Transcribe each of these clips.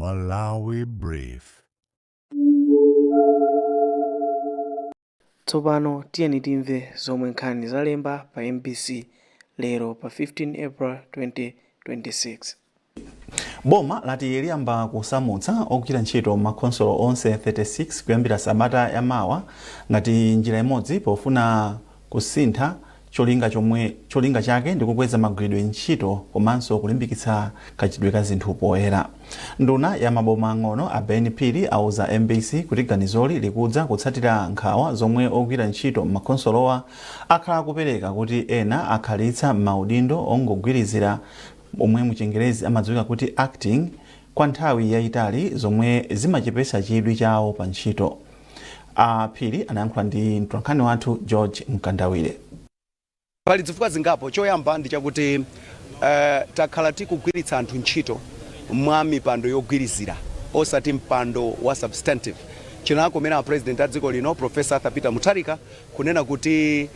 Malawi Brief. Tsopano tiyeni timve zomwe nkhani zalemba pa MBC lero pa 15 April 2026. Boma lati liyamba kusamutsa ogwira ntchito m'makhonsolo onse 36 kuyambira sabata yamawa ngati njira imodzi pofuna kusintha cholinga chomwe cholinga chake ndi kukweza magwiridwe ntchito komanso kulimbikitsa kachitidwe ka zinthu poyera. Nduna ya maboma ang'ono a Ben Phiri auza MBC kuti ganizoli likudza kutsatira nkhawa zomwe ogwira ntchito m'makhonsolowa akhala akupereka kuti ena akhalitsa m'maudindo ongogwirizira, omwe muchingerezi amadziwika kuti acting, kwa nthawi yayitali, zomwe zimachepetsa chidwi chawo pa ntchito. A Phiri anayankhula ndi mtolankhani wathu George Mkandawire. Pali zifukwa zingapo. Choyamba ndi chakuti takhala tikugwiritsa anthu ntchito mwa mipando yogwirizira, osati mpando wa substantive. Chinakomera a President a dziko lino, Professor Arthur Peter Mutharika, kunena kuti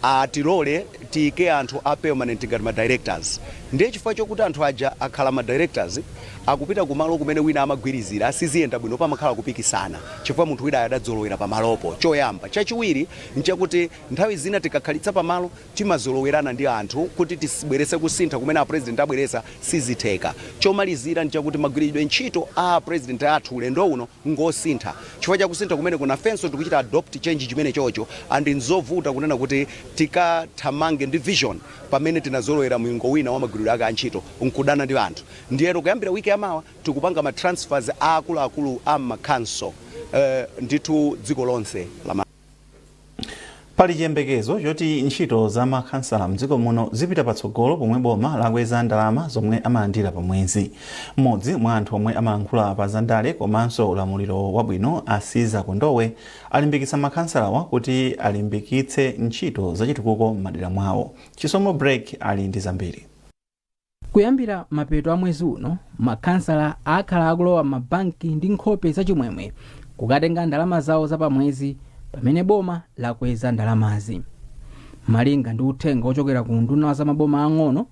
atilole tiyike anthu a permanent ngati ma directors. Ndiye chifukwa chokuti anthu aja akhala ma directors, akupita kumalo kumene wina amagwirizira, siziyenda bwino, pamakhala kupikisana chifukwa munthu wina adadzolowera pamalopo. Choyamba. Chachiwiri nchakuti nthawi zina tikakhalitsa pamalo, timazolowerana ndi anthu. Kuti tibweretse kusintha kumene a President abweretsa, sizitheka. Chomalizira nchakuti magwiridwe ntchito a President athu ulendo uno ngosintha. Chifukwa chakusintha kumene kunafenso tikuchita adopt change chimene chocho, and nzovuta kunena kuti tikathamange ndi vision pamene tinazolowera mlingo wina wa magwiridwe ake a ntchito nkudana ndi anthu. Ndiyero kuyambira wiki yamawa tikupanga ma transfers a akuluakulu a makhanso ndithu dziko lonse la Pali chiyembekezo choti ntchito za makhansala mdziko muno zipita patsogolo pomwe boma lakweza ndalama zomwe amalandira pa mwezi. Mmodzi mwa anthu omwe amalankhula pa zandale komanso ulamuliro wabwino, a Caesar Kondowe, alimbikitsa makhansalawa kuti alimbikitse ntchito zachitukuko m'madera mwawo. Chisomo Break ali ndi zambiri. Kuyambira mapeto a mwezi uno, makhansala akhala akulowa m'mabanki ndi nkhope zachimwemwe kukatenga ndalama zawo zapamwezi pamene boma lakweza ndalamazi. Malinga ndi uthenga ochokera ku Unduna za Maboma Ang'ono,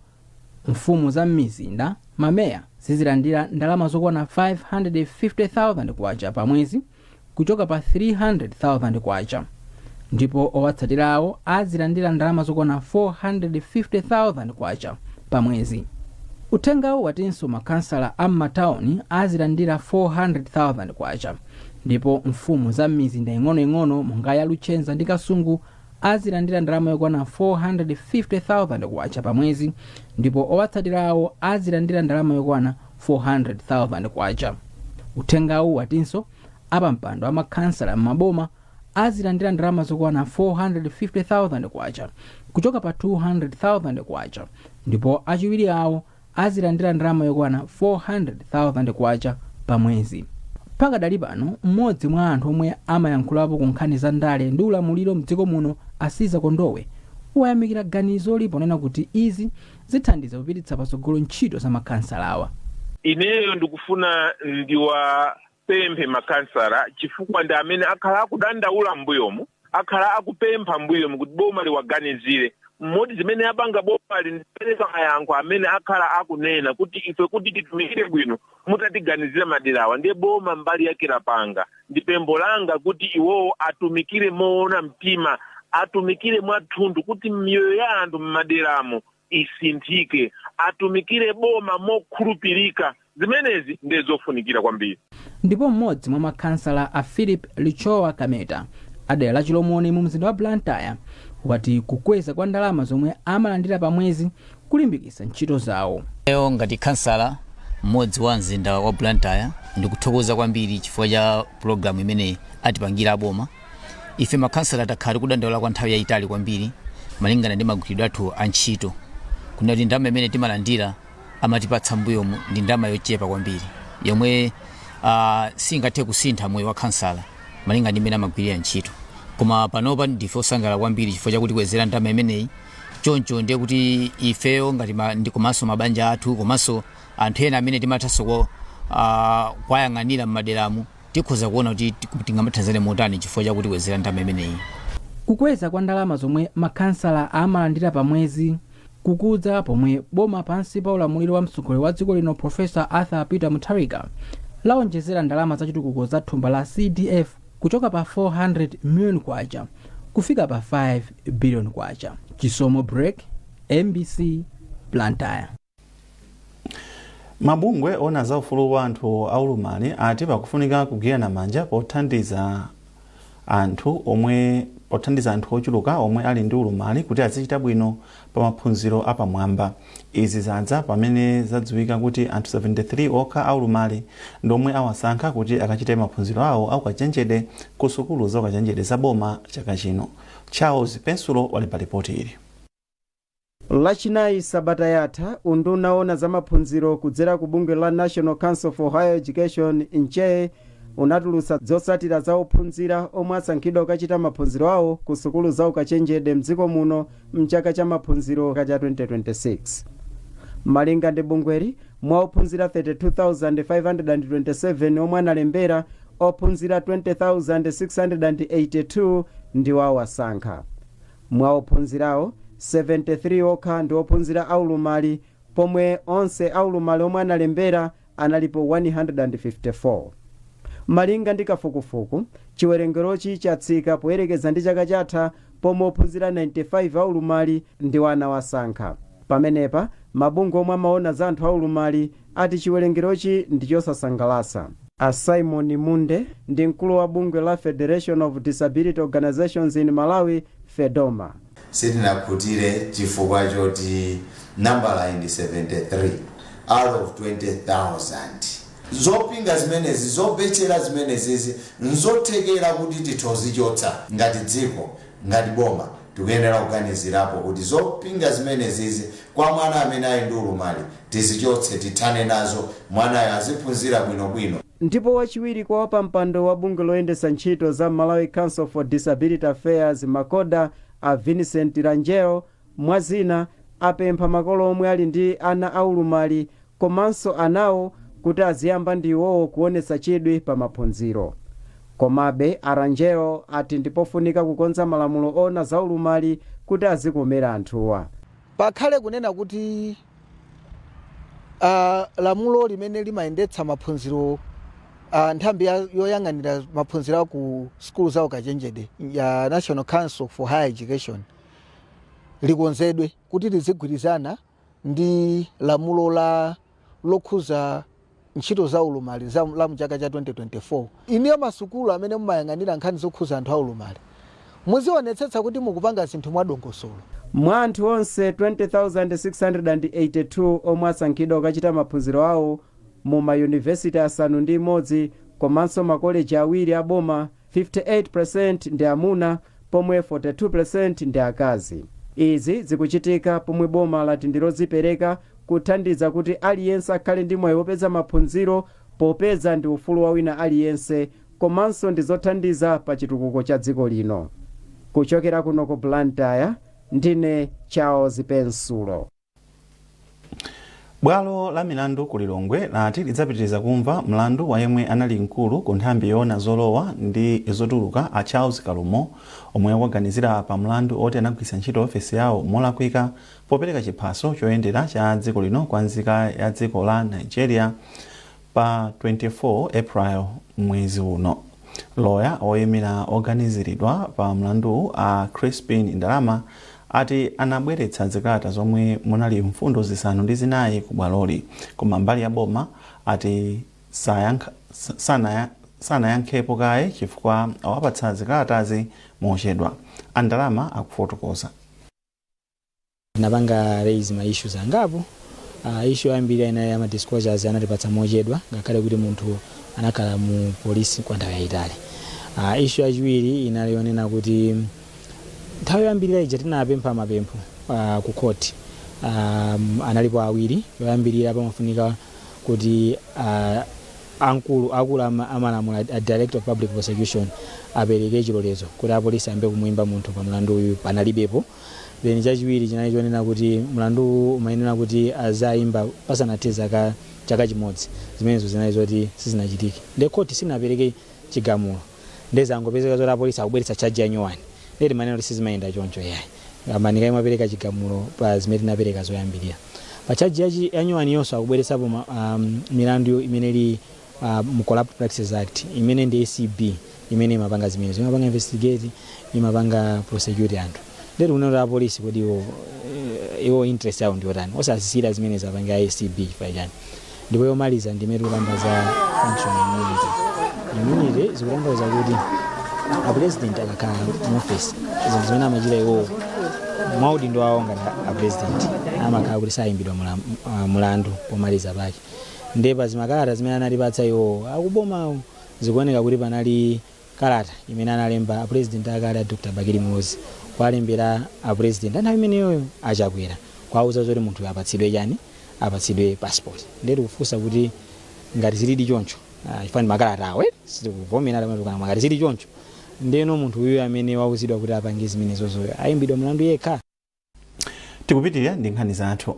mfumu za m'mizinda, mameya, zizilandira ndalama zokwana 550,000 kwacha pa mwezi kuchoka pa 300,000 kwacha, ndipo owatsatirawo azilandira ndalama zokwana 450,000 kwacha pa mwezi. Uthengawu watinso makhansala a m'matawuni azilandira 400,000 kwacha, ndipo mfumu za m'mizinda ing'onoing'ono monga ya Luchenza ndi Kasungu azilandira ndalama yokwana 450,000 kwacha pa mwezi, ndipo owatsatirawo azilandira ndalama yokwana 400,000 kwacha. Uthengawu watinso apampando amakhansala m'maboma azilandira ndalama zokwana 450,000 kwacha kuchoka pa 200,000 kwacha, ndipo achiwiri awo azilandira ndalama yokwana 400,000 kwacha pa mwezi. Pakadali pano, mmodzi mwa anthu omwe amayankhulapo ku nkhani za ndale ndi ulamuliro mdziko muno, a Caesar Kondowe, wayamikira ganizoli ponena kuti izi zithandiza kupititsa patsogolo ntchito za makhansalawa. Ineyo ndikufuna ndiwapemphe makhansala, chifukwa ndi amene akhala akudandaula m'mbuyomu, akhala akupempha m'mbuyomu kuti boma liwaganizire. Mmoti zimene apanga boma lindipereka mayankho amene akhala akunena kuti ife kuti titumikire bwino mutatiganizira maderawa. Ndiye boma mbali yake lapanga. Ndi pempho langa kuti iwowo atumikire moona mtima, atumikire mwathunthu kuti miyoyo ya anthu m'maderamo isinthike, atumikire boma mokhulupirika. Zimenezi ndiye zofunikira kwambiri. Ndipo mmodzi mwa makhansala, a Philip Lichowa Kameta, adera la Chilomoni mu mzinda wa Blantyre, wati kukweza kwa ndalama zomwe amalandira pa mwezi kulimbikitsa ntchito zawo. Lero ngati khansala mmodzi wa mzinda wa Blantyre, ndikuthokoza kwambiri chifukwa cha pulogalamu imene atipangira aboma. Ife makhansala takhala tikudandaula kwa nthawi yayitali kwambiri malingana ndi magwiridwe athu a ntchito, kunena kuti ndalama imene timalandira, amatipatsa mbuyomu, ndi ndalama yochepa kwambiri yomwe singathe kusintha moyo wa khansala malinga ndi mmene amagwirira ntchito. Koma panopa ndife osangalala kwambiri chifukwa chakuti kwezera ndalama imeneyi. Choncho ndiye kuti ifeyo ngati ndi komanso mabanja athu komanso anthu ena amene timathanso kuwayang'anira m'maderamu, tikhoza kuona kuti tingamathandizane motani chifukwa chakuti kwezera ndalama imeneyi. Kukweza kwa ndalama zomwe makhansala amalandira pa mwezi kukudza pomwe boma pansi pa ulamuliro wa mtsogoleri wa dziko lino, Professor Arthur Peter Mutharika, Laonjezera ndalama zachitukuko za thumba la CDF kuchoka pa 400 million kwacha kufika pa 5 billion kwacha. Chisomo Break, MBC, Blantyre. Mabungwe ona za ufulu wa anthu aulumali ati pakufunika kugwirana manja pothandiza anthu ochuluka omwe ali ndi ulumali kuti azichita bwino pa maphunziro apamwamba. Izi zadza pamene zadziwika kuti anthu 73 okha aulumali ndi omwe awasankha kuti akachite maphunziro awo aukachenjede ku sukulu za ukachenjede za boma chaka chino. Charles Pensulo walemba ripoti ili. Lachinayi sabata yatha, unduna ona za maphunziro kudzera ku bungwe la National Council for Higher Education, NCHE, unatulutsa zotsatira za ophunzira omwe asankhidwa kukachita maphunziro awo ku sukulu za ukachenjede mdziko muno mchaka cha maphunziro cha 2026. Malinga ndi bungweli, mwa ophunzira 32,527 omwe analembera, ophunzira 20,682 ndiwo awasankha. Mwa ophunzirawo, 73 okha ndi ophunzira aulumali, pomwe onse aulumali omwe analembera analipo 154. Malinga ndi kafukufuku, chiwerengerochi chatsika poyerekeza ndi chaka chatha, pomwe ophunzira 95 aulumali ndiwo anawasankha. Pamenepa mabungwe omwe amaona za anthu aulumali ati chiwerengerochi ndi chosasangalatsa. A Simon Munde ndi mkulu wa bungwe la Federation of Disability Organizations in Malawi, FEDOMA. Sitinakhutire chifukwa choti nambala iyi ndi 73 out of 20,000. Zopinga zimenezi, zobetchera zimenezizi, nzothekera kuti tithozichotsa ngati dziko. Ngati boma tikuyenera kuganizirapo kuti zopinga zimenezizi kwa mwana amene ali ndi ulumali tizichotse, tithane nazo, mwanayo aziphunzira bwinobwino. Ndipo wachiwiri kwa wapampando wa bungwe loyendetsa ntchito za Malawi Council for Disability Affairs, MACODA, a Vincent Rangel, mwazina apempha makolo omwe ali ndi ana aulumali komanso anawo kuti aziyamba ndi iwowo kuonetsa chidwi pa maphunziro. Komabe a Rangel ati ndipofunika kukonza malamulo ona za ulumali kuti azikomera anthuwa. Pakhale kunena kuti lamulo limene limayendetsa maphunziro, nthambi yoyang'anira maphunziro ku sukulu za ukachenjede ya National Council for Higher Education likonzedwe kuti lizigwirizana ndi lamulo la lokhuza ntchito za ulumali la mchaka cha 2024. Iniyo masukulu amene mumayang'anira nkhani zokhuza anthu aulumali, muzionetsetsa kuti mukupanga zinthu mwadongosolo. Mwa anthu onse 20,682 omwe asankhidwa kukachita maphunziro awo mu mayunivesiti 6 komanso makoleji awiri aboma, 58% ndi amuna pomwe 42% ndi akazi. Izi zikuchitika pomwe boma lati ndilodzipereka kuthandiza kuti aliyense akhale ndi mwayi wopeza maphunziro, popeza ndi ufulu wa wina aliyense komanso ndi zothandiza pa chitukuko cha dziko lino. Kuchokera kuno ku Blantyre, ndine Charles Pensulo. Bwalo la milandu ku Lilongwe lati lidzapitiriza kumva mlandu wa yemwe anali mkulu ku nthambi yoona zolowa ndi zotuluka, a Charles Kalumo, omwe akuganizira pa mlandu oti anagwiritsa ntchito ofesi yawo molakwika popereka chiphaso choyendera cha dziko lino kwa nzika ya dziko la Nigeria pa 24 April mwezi uno. Loya oyimira oganiziridwa pa mlandu, a Crispin Ndalama, ati anabweretsa zikalata zomwe munali mfundo 4 ku bwaloli, koma mbali ya boma ati sanayankhepo kaye chifukwa awapatsa zikalatazi mochedwa. Andalama akufotokoza. Tinapanga raise ma issues angapo. Issue yambiri inali ama disclosures anatipatsa mochedwa, ngakhale kuti munthu anakhala mu polisi kwa nthawi yayitali. Issue yachiwiri inali yonena kuti nthawi yoyambirira ija tinapempha mapempho ku court, analipo awiri. Yoyambirira, pamafunika kuti ankulu akulu amalamula, a Director of Public Prosecution, apereke chilolezo kuti apolisi ayambe kumuyimba munthu pa mlandu uyu, panalibepo. Then chachiwiri chinali chonena kuti mlandu umayenera kuti azayimba pasanathe chaka chimodzi. Zimenezo zinali zoti sizinachitike, nde court sinapereke chigamulo, ndezangopezeka zoti apolisi akubweretsa charge ya nyuwani. Ndeti maneno kuti sizimayenda choncho yayi, amanika imapereka chigamulo pa zimene tinapereka zoyambirira. Pa charge ya nyuwani yonso akubweretsapo milandu imene ili Mu Corrupt Practices Act, imene ndi ACB imene imapanga zimenezo, imapanga investigate, imapanga prosecute anthu. Ndeti kunena apolisi, kodi iwo iwo interest yawo ndiyotani osasisira zimene zapanga ACB? Chifukwa chani? Ndipo yomaliza ndimene tikukamba za functional immunity. Immunity zikutanthauza kuti a president akakhala mu office, zinthu zimene amachita iwowo mwaudindo wawo ngati a president, amakhala kuti sayimbidwa mulandu pomaliza pake. Ndiye pa zimakalata zimene anatipatsa iwowo akubomawo, zikuoneka kuti panali kalata imene analemba a president akale a Dr Bakili Muluzi kuwalembera a president anthawi imeneyoyo Achakwera, kuwauza zoti munthu apatsidwe chani, apatsidwe passport. Ndiye tikufunsa kuti ngati zilidi choncho, chifukwa ndi makalata awo, sitikuvomera kana, ngati zili choncho, ndeno munthu uyu amene wauzidwa kuti apange zimenezozoyo ayimbidwa mlandu yekha? Tikupitirira ndi nkhani zathu.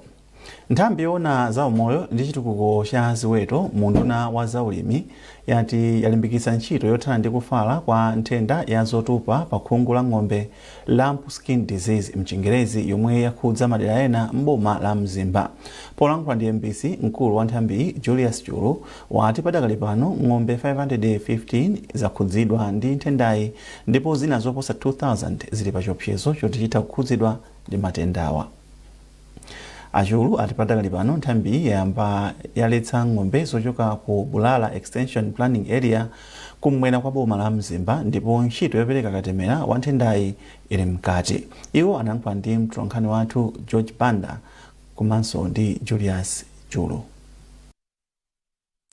Nthambi yoona za umoyo ndi chitukuko cha ziweto mu unduna wa zaulimi yati yalimbikitsa ntchito yothana ndi kufala kwa nthenda ya zotupa pa khungu la ng'ombe, lumpy skin disease mchingerezi, yomwe yakhudza madera ena m'boma la Mzimba. Polankhula ndi MBC, mkulu wa nthambiyi Julius Chulu wati padakali pano ng'ombe 515 zakhudzidwa ndi nthendayi ndipo zina zoposa 2000 zili pa chiopsezo choti chitha kukhudzidwa ndi matendawa. Achulu ati padakali pano nthambi yayamba yaletsa ng'ombe zochoka ku Bulala Extension Planning Area kumwera kwa boma la Mzimba, ndipo ntchito yopereka katemera wa nthendayi ili mkati. Iwo anayankhula ndi mtolankhani wathu George Banda komanso ndi Julius Chulu.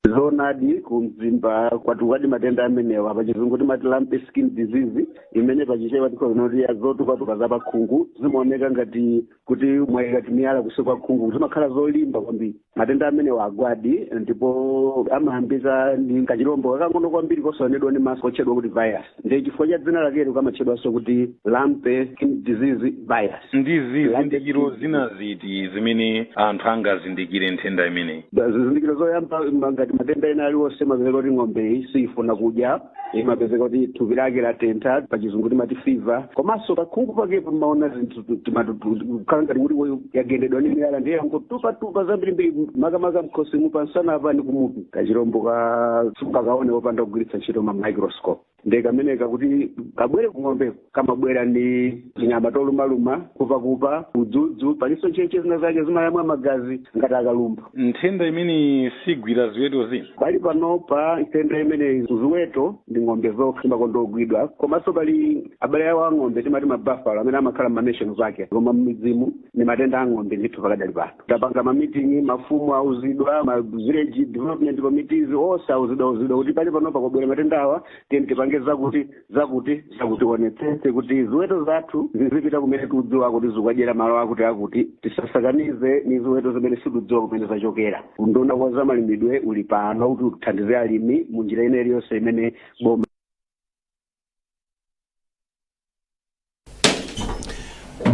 Zoonadi, ku Mzimba kwatukadi matenda amenewa, pachizungu timati lumpy skin disease, imene pachichewa tikhoza kuti zotupatupa za pakhungu. Zimaoneka ngati kuti mwayika timiyala kusi kwa khungu, zimakhala zolimba kwambiri. Matenda amenewa agwadi ndipo amayambika ndi kachilombo kakang'ono kwambiri kosaonedwa ndi maso kotchedwa kuti virus. Ndiye chifukwa cha dzina lakelo kamatchedwanso kuti lumpy skin disease virus. Ndi zizindikiro zina ziti zimene anthu angazindikire nthenda imeneyi? Zizindikiro zoyamba, ngati matenda ena aliwonse, imapezeka kuti ng'ombe siyifuna kudya, imapezeka kuti thupi lake latentha, pachizungu timati fever, komanso pakhungu pakepo maona zinthu kukhala ngati kuti yagendedwa ndi miyala, ndiye yangotupatupa zambirimbiri, makamaka mkhosimu, pansana ndi kumutu. Kachilombo ka sukakaone wopanda kugwiritsa ntchito ma microscope. Ndiye kameneka kuti kabwere kung'ombeko kamabwera ndi tinyama tolumaluma, kupakupa, udzudzu, palinso ntchentche zina zake zimayamwa magazi ngati akalumba. Nthenda imeneyi sigwira ziweto zina? Pali panopa nthenda imeneyi ziweto ndi ng'ombe zokha zimakondogwidwa, komanso pali abale awo a ng'ombe, timati ma buffalo, amene amakhala m'ma national park, koma m'midzimu ni matenda a ng'ombe ndithu. Pakadali pano tapanga ma meeting, mafumu auzidwa, ma village development committees onse auzidwa, auzidwa kuti pali panopa kwabwera matenda awa, tiye tipange zakuti, zakuti, zakuti, onetsetse kuti ziweto zathu zizipita kumene tikudziwa kuti zikukadyera, malo akuti akuti, tisasakanize ni ziweto zimene sikudziwa kumene zachokera. Unduna wa zamalimidwe uli pano kuti uthandize alimi mu njira ina iliyonse imene boma.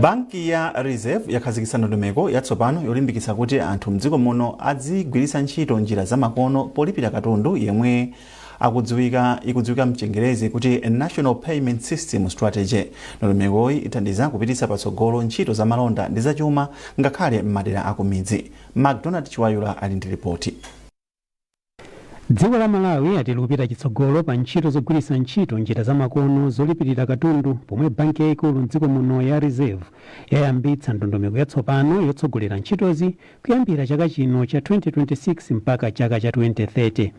Banki ya Reserve yakhazikitsa ndondomeko yatsopano yolimbikitsa kuti anthu mdziko muno adzigwiritsa ntchito njira zamakono polipira katundu, yemwe ikudziwika mchingerezi kuti National Payment System Strategy. Ndondomekoyi ithandiza kupititsa patsogolo ntchito zamalonda ndi zachuma ngakhale m'madera akumidzi. MacDonald Chiwayula ali ndi ripoti. Dziko la Malawi ati likupita chitsogolo pa ntchito zogwiritsa ntchito njira zamakono zolipirira katundu, pomwe banki yayikulu mdziko muno ya Reserve yayambitsa ndondomeko yatsopano yotsogolera ntchitozi kuyambira chaka chino cha 2026 mpaka chaka cha 2030.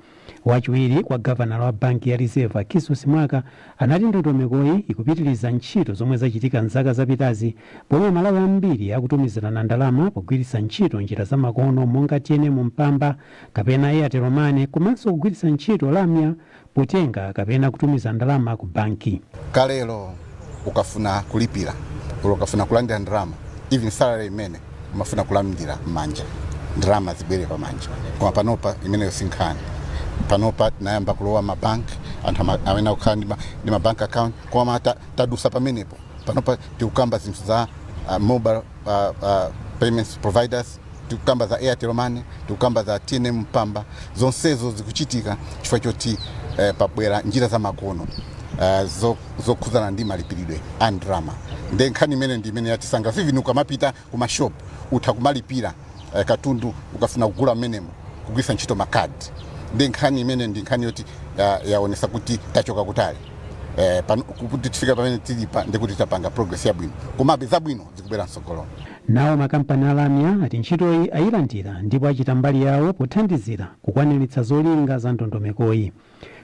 Wachiwiri kwa gavanala wa banki ya Reserve Akiso Simwaka anati ndondomekoyi ikupitiriza ntchito zomwe zachitika mzaka zapitazi, pomwe Malawi ambiri akutumizirana ndalama pogwiritsa ntchito njira zamakono monga TNM Mpamba kapena Airtel Money, komanso kugwiritsa ntchito lamya potenga kapena kutumiza ndalama ku banki. Kalelo ukafuna kulipira olo ukafuna kulandira ndalama, even salary imene umafuna kulandira m'manja, ndalama zibwere pamanja, koma panopa imeneyo si nkhani. Panopa tinayamba kulowa mabank, anthu amene akukhala ndi ma bank account, koma tadusa pamenepo. Panopa tikukamba zinthu za mobile payments providers, tikukamba za Airtel Money, tikukamba za TNM Mpamba. Zonsezo zikuchitika chifukwa choti pabwera njira zamakono zokhudzana ndi malipiridwe a ndalama. Nde nkhani imene ndi imene yatisanga. Even ukamapita ku mashop, utha kumalipira katundu ukafuna kugula mmenemo kugwiritsa ntchito makadi. Ndi nkhani imene ndi nkhani yoti yaonesa kuti tachoka kutali kuti tifika pamene tilipa, ndikuti tapanga progress yabwino, komabe zabwino zikubwera mtsogolo. Nawo makampani alamya ati ntchitoyi ayilandira ndipo achita mbali yawo pothandizira kukwaniritsa zolinga za ndondomekoyi.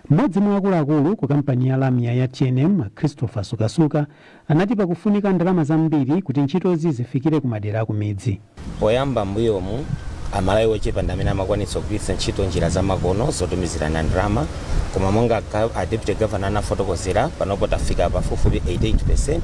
Mmodzi mwa akuluakulu ku kampani ya lamya ya TNM, Christopher Sukasuka, anati pakufunika ndalama zambiri kuti ntchitozi zifikire ku madera akumidzi. Poyamba mbuyomu, Amalawi ochepa ndi amene amakwanitsa kugwiritsa ntchito njira zamakono zotumizirana ndalama, koma monga a deputy governor anafotokozera, panopo tafika pafupifupi 88%,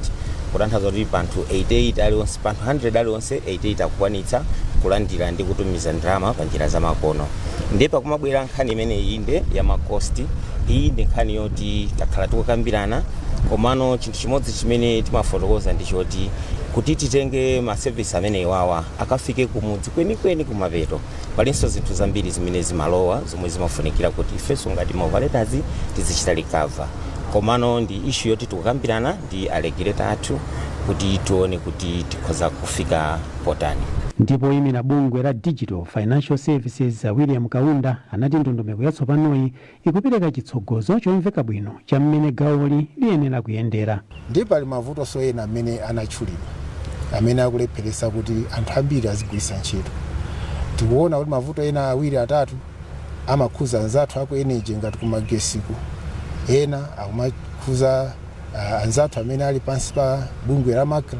kutanthauza kuti panthu 88 aliwonse, panthu 100 aliwonse, 88 akukwanitsa kulandira ndi kutumiza ndalama pa njira zamakono. Ndiye pakumabwera nkhani imeneyi inde ya ma cost. Iyi ndi nkhani yoti takhala tikukambirana, komano chinthu chimodzi chimene timafotokoza ndi choti kuti titenge ma service amene iwawa akafike kumudzi kwenikweni kumapeto, palinso zinthu zambiri zimene zimalowa zomwe zimafunikira kuti ifenso ngati ma operators tizichita recover. Komano ndi issue yoti tikukambirana ndi a regulator athu kuti tione kuti tikhoza kufika potani. Ndipo oyimira bungwe la Digital Financial Services, William Kaunda, anati ndondomeko yatsopanoyi ikupereka chitsogozo chomveka bwino cha mmene gawoli liyenera kuyendera. Ndi pali mavutonso ena amene anatchulidwa amene akulepheresa kuti anthu ambiri azigwiritsa ntchito. Tikuona kuti mavuto ena awiri atatu amakhuza anzathu aku energy ngati kumagesiku, ena akumakhuza anzathu amene ali pansi pa bungwe la MACRA.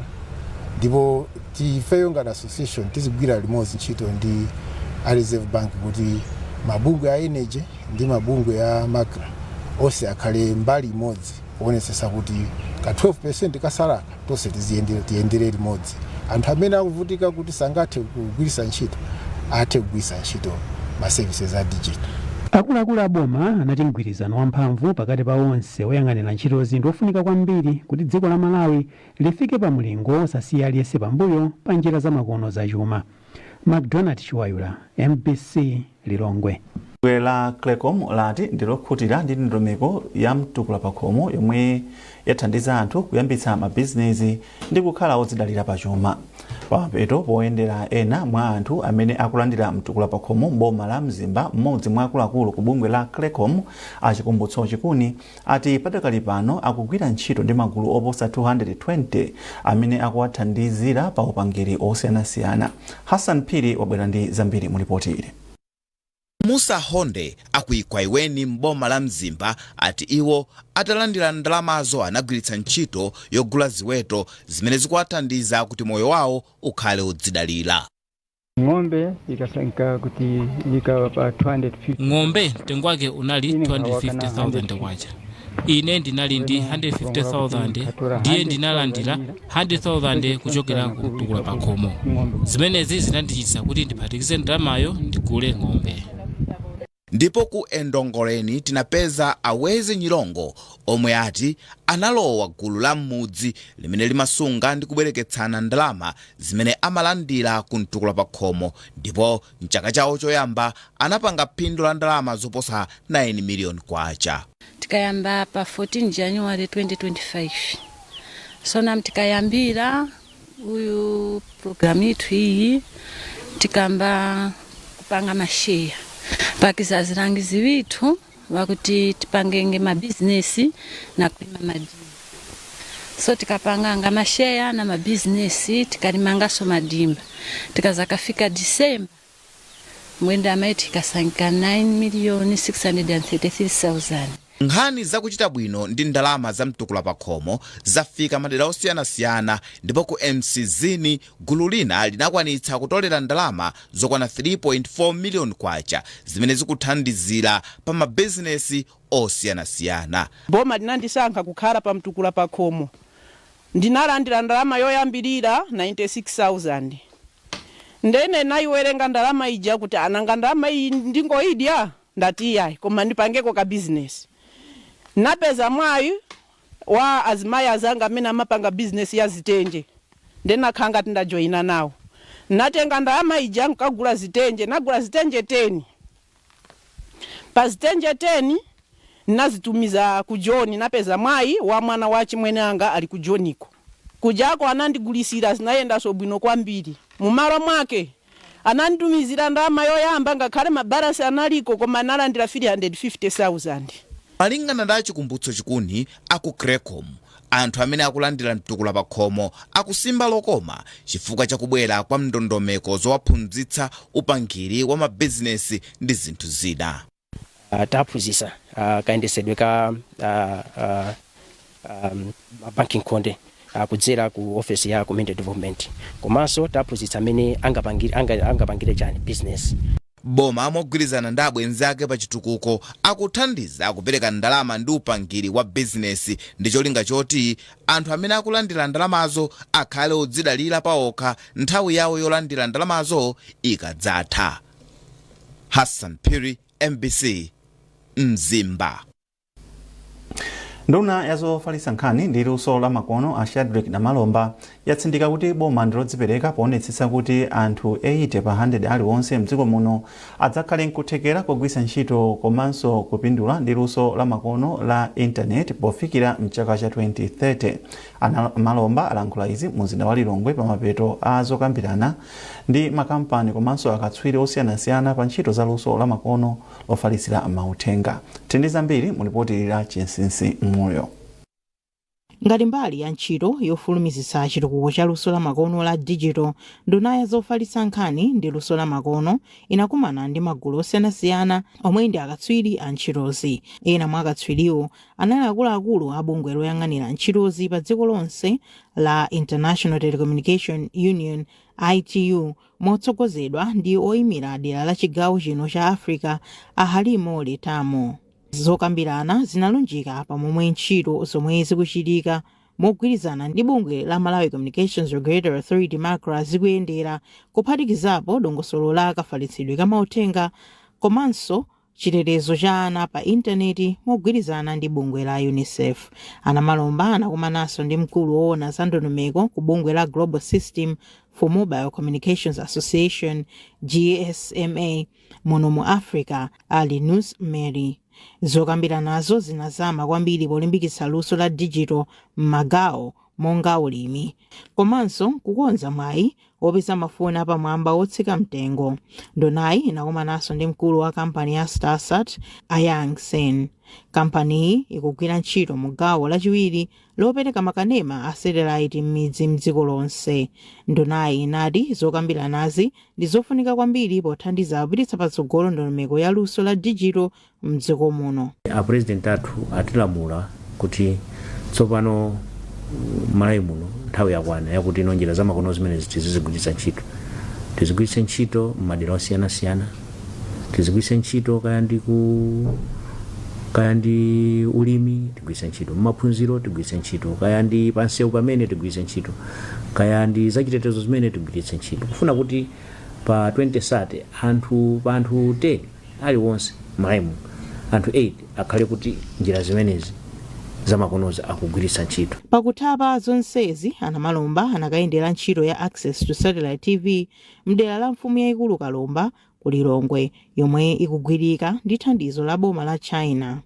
Ndipo tifeyo ngati association tizigwira limodzi ntchito ndi a Reserve Bank kuti mabungwe a energy ndi mabungwe a MACRA onse akhale mbali imodzi kuonetsetsa kuti ka 12% kasalaka tonse tiyendere limodzi, anthu amene akuvutika kuti sangathe kugwiritsa ntchito athe kugwiritsa ntchito ma services a digital. Akuluakulu a boma anati mgwirizano wamphamvu pakati pa onse oyang'anira ntchitozi ndi ofunika kwambiri kuti dziko la Malawi lifike pa mlingo osasiya aliyense pambuyo pa njira zamakono zachuma. McDonald Chiwayula, MBC, Lilongwe. Bungwe la Creccom lati ndilokhutira ndi ndondomeko ya mtukula pakhomo yomwe yathandiza anthu kuyambitsa mabizinesi ndi kukhala odzidalira pachuma. Pamapeto poyendera ena mwa anthu amene akulandira mtukula pakhomo mboma la Mzimba, mmodzi mwa akuluakulu ku bungwe la Creccom, Achikumbutso Chikuni, ati padakali pano akugwira ntchito ndi magulu oposa 220 amene akuwathandizira pa upangiri osiyanasiyana. Hassan Phiri wabwera ndi zambiri mu ripoti ili. Musa Honde akuikwaiweni mboma la Mzimba ati iwo atalandira ndalamazo anagwiritsa ntchito yogula ziweto zimene zikuwathandiza kuti moyo wawo ukhale udzidalira. Ng'ombe ikasanka kuti ika pa 250. Ng'ombe mtengo wake unali 250,000 kwacha. Ine ndinali ndi 150,000, ndiye ndinalandira 100,000 kuchokera ku mtukula pakhomo. Zimenezi zinandichititsa kuti ndiphatikize ndalamayo ndigule ng'ombe. Ndipo ku Endongoleni tinapeza Awezi Nyilongo omwe ati analowa gulu la m'mudzi limene limasunga ndi kubwereketsana ndalama zimene amalandira ku mtukula pakhomo, ndipo mchaka chawo choyamba anapanga phindu la ndalama zoposa 9 miliyoni kwacha. Tikayamba pa 14 January 2025, so tikayambira uyu programu ithu iyi, tikamba kupanga masheya pakiza azilangizi withu wakuti tipangenge mabizinesi na kulima madimba. So tikapanganga masheya na mabizinesi, tikalimangaso madimba, tikazakafika Disemba mwenda amaiti ikasanka 9 miliyoni 633,000. Nkhani zakuchita bwino ndi ndalama za mtukula pakhomo zafika madera osiyanasiyana, ndipo ku Mcizini gulu lina linakwanitsa kutolera ndalama zokwana 3.4 miliyoni kwacha zimene zikuthandizira pa mabizinesi osiyanasiyana. Boma linandisankha kukhala pa mtukula pakhomo. Ndinalandira ndalama yoyambirira 96,000. Ndene nayiwerenga ndalama ija kuti ananga ndalama iyi ndingoyidya, ndati iyayi, koma ndipangeko ka bizinesi. Napeza mwayi wa azimayi azanga amene amapanga bizinesi ya zitenje, ndenakhala ngati ndajoyina nawo. Natenga ndalama ija nkagula zitenje, nagula zitenje 10. Pa zitenje 10 nazitumiza ku Joni. Napeza mwayi wa mwana wa chimwene anga ali ku Joniko. Kujako anandigulisira, zinayendanso bwino kwambiri. Mumalo mwake Ananditumizira ndalama yoyamba, ngakhale mabalance analiko, koma analandira 350,000. Malingana ndi Achikumbutso Chikuni aku Creccom, anthu amene akulandira mtukula pa khomo akusimba lokoma chifukwa chakubwera kwa ndondomeko zowaphunzitsa upangiri wa mabizinesi ndi zinthu zina. Taphunzitsa kayendesedwe ka banking khonde kudzera ku office ya community development, komanso taphunzitsa amene angapangire chani business. Boma mogwirizana ndi abwenzi ake pa chitukuko akuthandiza kupereka ndalama ndi upangiri wa bizinesi ndi cholinga choti anthu amene akulandira ndalamazo akhale odzidalira paokha nthawi yawo yolandira ndalamazo ikadzatha. Hassan Phiri, MBC, Mzimba. Nduna ya zofalitsa nkhani ndi luso la makono a Shadrick Namalomba yatsindika kuti boma ndilodzipereka poonetsetsa kuti anthu 80 pa 100 aliwonse mdziko muno adzakhale nkuthekera kugwiritsa ntchito komanso kupindula ndi luso la makono la intaneti pofikira mchaka cha 2030. Namalomba alankhula izi mu mzinda wa Lilongwe pamapeto a zokambirana ndi makampani komanso akatswiri osiyanasiyana pa ntchito za luso la makono lofalitsira mauthenga. Tindi zambiri mu lipoti la Chinsinsi Moyo. Ngati mbali ya ntchito yofulumizitsa chitukuko cha luso la makono la digital, nduna ya zofalitsa nkhani ndi luso la makono inakumana ndi magulu osiyanasiyana omwe ndi akatswiri a ntchitozi. Ena mwa akatswiriwo anali akuluakulu a bungwe loyang'anira ntchitozi pa dziko lonse la International Telecommunication Union, ITU, motsogozedwa ndi oyimira dera la chigawo chino cha Africa, a Halimo Letamo. Zokambirana zinalunjika pamomwe ntchito zomwe zikuchitika mogwirizana ndi bungwe la Malawi Communications Regulatory Authority, MACRA, zikuyendera, kuphatikizapo dongosolo la kafalitsidwe ka mauthenga komanso chitetezo cha ana pa intaneti mogwirizana ndi bungwe la UNICEF. Anamalomba anakumananso ndi mkulu woona za ndondomeko ku bungwe la Global System for Mobile Communications Association, GSMA, muno mu Africa, a Linus Mary. Zokambiranazo zinazama kwambiri polimbikitsa luso la digital m'magawo monga ulimi komanso kukonza mwayi wopeza mafoni apamwamba otsika mtengo. Ndunayi inakumananso ndi mkulu wa kampani ya Starsat, Ayang Sen. Kampaniyi ikugwira ntchito mu gawo lachiwiri lopereka makanema a satellite m'midzi mdziko lonse. Ndunayi inati zokambiranazi ndi zofunika kwambiri pothandiza kupititsa patsogolo ndondomeko ya luso la digital mdziko muno. A president athu atilamula kuti tsopano Malawi muno nthawi yakwana yakuti ino njira zamakono zimene tizizigwiritsa ntchito, tizigwiritse ntchito m'madera osiyanasiyana, tizigwiritse ntchito kaya ndi ulimi, tigwiritse ntchito m'maphunziro, tigwiritse ntchito kaya ndi pansewu pamene, tigwiritse ntchito kaya ndi zachitetezo zimene, tigwiritse ntchito kufuna kuti pa 2030 anthu pa anthu 10 aliwonse Malawi muno, anthu 8 akhale kuti njira zimenezi zamakonozi akugwiritsa ntchito. Pakutha zonsezi, Anamalomba anakayendera ntchito ya Access to Satellite TV mdera la mfumu yayikulu Kalomba ku Lilongwe, yomwe ikugwirika ndi thandizo la boma la China.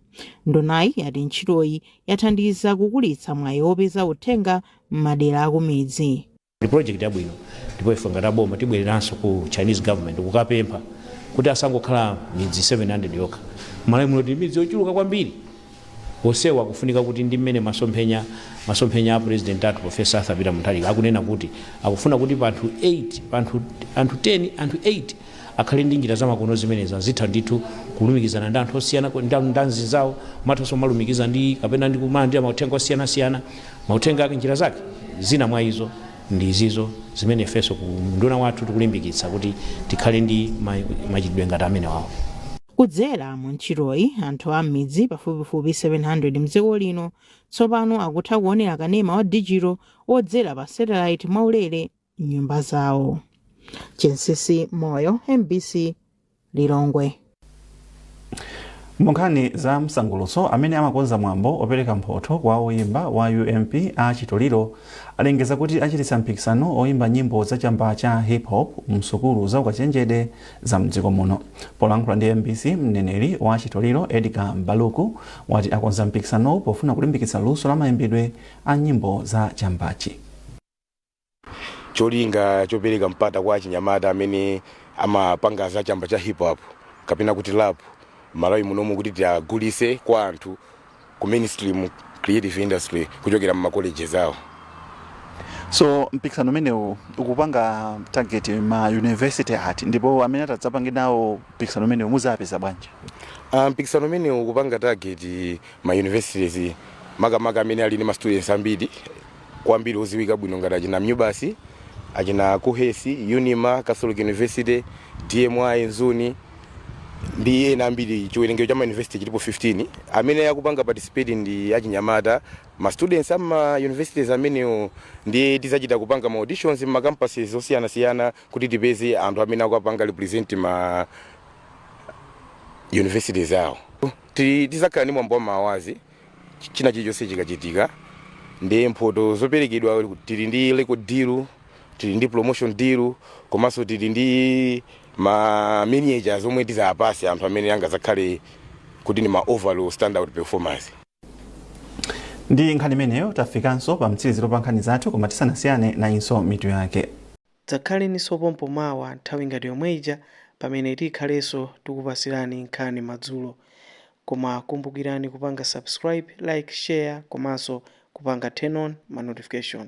Ndunayi yati ntchitoyi yathandiza kukulitsa mwayi wopeza uthenga m'madera akumidzi. Ndi project yabwino, ndipo ife ngati aboma tibwereranso ku Chinese government kukapempha kuti asangokhala midzi 700 yokha. Malawi muno tili midzi yochuluka kwambiri, onsewa akufunika kuti ndi mmene masomphenya a president athu, Professor Arthur Peter Mutharika, akunena kuti akufuna kuti pa anthu 8, pa anthu 10, anthu 8 akhale ndi njira zamakono zimenezi, azitha ndithu kulumikizana ndi anthu osiyana ndi anzinzawo, mathanso malumikiza ndi kapena ndi kumalandira mauthenga osiyanasiyana, mauthenga ake njira zake zina mwa izo ndi izizo zimene ifenso ku nduna wathu tikulimbikitsa kuti tikhale ndi machitidwe ngati amene wawo. Kudzera mu ntchitoyi, anthu a m'midzi pafupifupi 700 mdziko lino tsopano akutha kuonera kanema wa digital wodzera pa satellite mwaulere m'nyumba zawo. Chinsinsi Moyo, MBC, Lilongwe. Mu nkhani za msangulutso, amene amakonza mwambo opereka mphotho kwa oyimba wa UMP a Chitoliro alengeza kuti achititsa mpikisano oyimba nyimbo za chamba cha hip hop msukulu za ukachenjede za mdziko muno. Polankhula ndi MBC, mneneri wa Chitoliro Edgar Mbaluku wati akonza mpikisanowu pofuna kulimbikitsa luso la mayimbidwe a nyimbo za chambachi. Cholinga chopereka mpata kwa achinyamata amene amapanga za chamba cha hip hop kapena kuti rap Malawi munomu, kuti tiagulise kwa anthu ku mainstream creative industry kuchokera mu colleges awo. So mpikisano umenewu ukupanga target ma university ati, ndipo amene atadzapange nawo mpikisano umenewu muzapeza bwanji? Mpikisano umenewu ukupanga target ma universities, makamaka amene ali ndi ma students ambiri kwambiri oziwika bwino ngati achina MUBAS, achina KUHeS, UNIMA, Catholic University, DMI, Mzuni ndi ena ambiri. Chiwerengero cha ma university chilipo 15. Amene akupanga participate ndi achinyamata, ma students ama universities amenewo, ndiye tizachita kupanga ma auditions ma campuses osiyanasiyana kuti tipeze anthu amene akupanga represent ma universities awo. Tizakhala ndi mwambo wa ma awards china chilichonse chikachitika, ndi mphoto zoperekedwa tili ndi record deal, tili ndi promotion deal, komanso tili ndi ma miniatures omwe tizapase anthu amene angazakhale kuti ni ma overall standout performance. Ndi nkhani imeneyo tafikanso pa mtsiriziro pa nkhani zathu, koma tisanasiyane nayinso mitu yake. Dzakhalenso pompo mawa nthawi ngati yomwe ija pamene tikhalenso tikupasirani nkhani madzulo. Koma kumbukirani kupanga subscribe, like, share komanso kupanga turn on ma notification.